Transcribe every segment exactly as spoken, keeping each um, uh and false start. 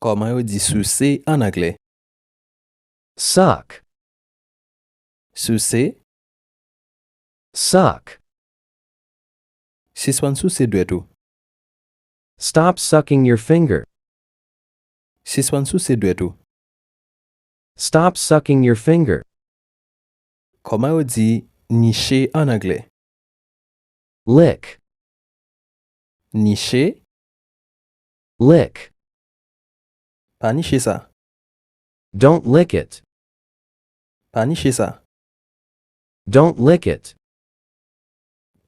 Kòman yo di souse ann anglè? Suck. Souse. Suck. Sispann souse dwèt ou. Stop sucking your finger. Sispann souse dwèt ou. Stop sucking your finger. Kòman yo di niche ann anglè? Lick. Niche. Lick. Pa niche sa. Don't lick it. Pa niche sa. Don't lick it.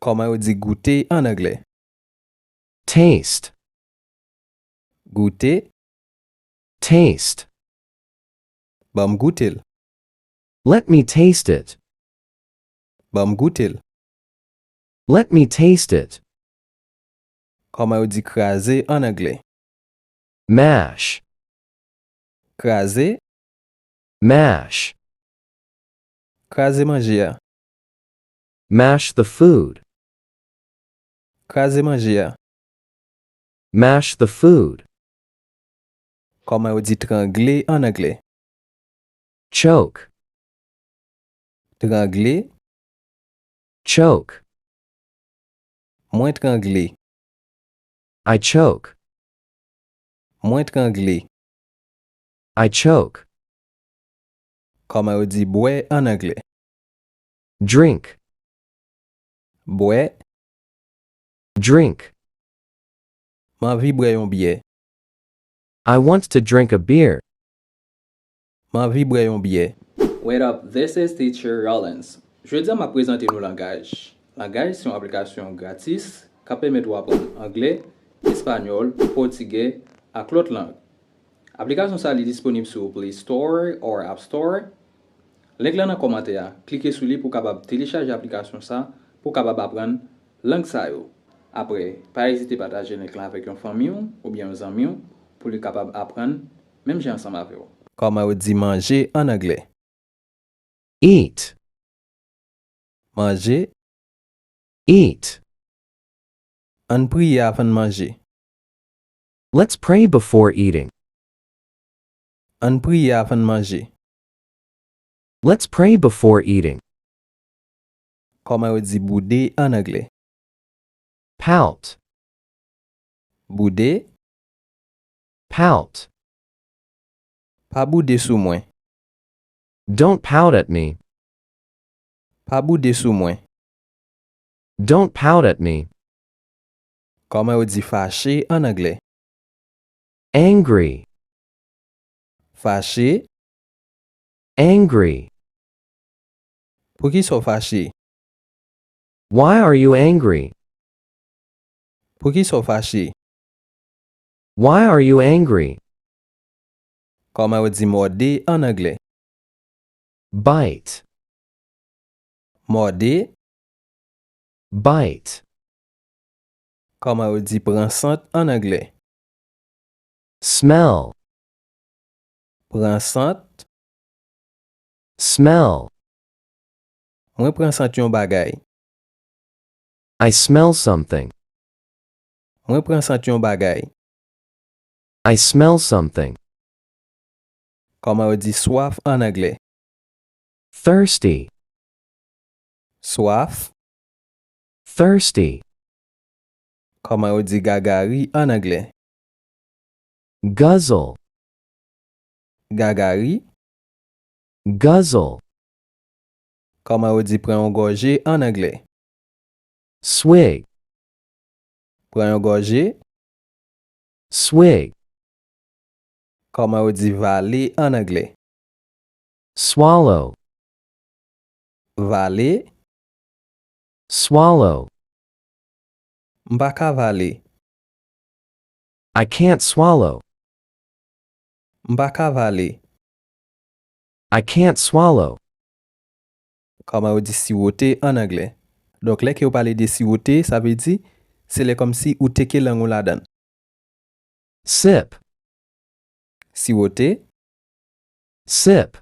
Kòman yo di goute ann anglè? Taste. Goute. Taste. Ban m goute l. Let me taste it. Ban m goute l. Let me taste it. Kòman yo di kraze ann anglè? Mash. Kraze. Mash. Kraze manje a. Mash the food. Kraze manje a. Mash the food. Kòman yo di trangle ann anglè? Choke. Trangle. Choke. Mwen trangle. I choke. Mwen trangle. I choke. Kòman yo di bwè ann anglè? Drink. Bwè. Drink. M anvi bwè yon byè. I want to drink a beer. M anvi bwè yon byè. What up, this is Teacher Rollins. Jodi a m ap prezante nou Langaj. Langaj se yon aplikasyon gratis k ap pèmèt ou aprann anglè, espanyòl, pòtigè ak lòt lang. Aplikasyon sa li disponib sou Play Store or App Store. Link lan nan kòmantè a. Klike sou li pou w kapab telechaje aplikasyon sa pou w kapab aprann lang sa yo. Apre, pa ezite pataje link lan avèk yon fanmi w oubyen yon zanmi w pou li kapab aprann menm jan ansanm avè w. Kòman yo di manje ann anglè? Eat. Manje. Eat. Ann priye avan n manje. Let's pray before eating. Ann priye avan n manje. Let's pray before eating. Kòman yo di boude ann anglè? Pout. Boude. Pout. Pa boude sou mwen. Don't pout at me. Pa boude sou mwen. Don't pout at me. Kòman yo di fache ann anglè? Angry. Fache. Angry. Poukisa w fache? Why are you angry? Poukisa w fache? Why are you angry? Kòman yo di mòde ann anglè? Bite. Mòde. Bite. Kòman yo di pran sant ann anglè? Smell. Pran sant. Smell. Mwen pran sant yon bagay. I smell something. Mwen pran sant yon bagay. I smell something. Kòman yo di swaf ann anglè? Thirsty. Swaf. Thirsty. Kòman yo di gagari ann anglè? Guzzle. Gagari. Guzzle. Kòman yo di pran yon gòje ann anglè? Swig. Pran yon gòje. Swig. Kòman yo di vale ann anglè? Swallow. Vale. Swallow. M pa ka vale. I can't swallow. M pa ka vale. I can't swallow. Kòman yo di siwote ann anglè? Donk, lè ke yo pale de siwote, sa vle di, se lè kòmsi ou teke lang ou ladan l. Sip. Siwote. Sip.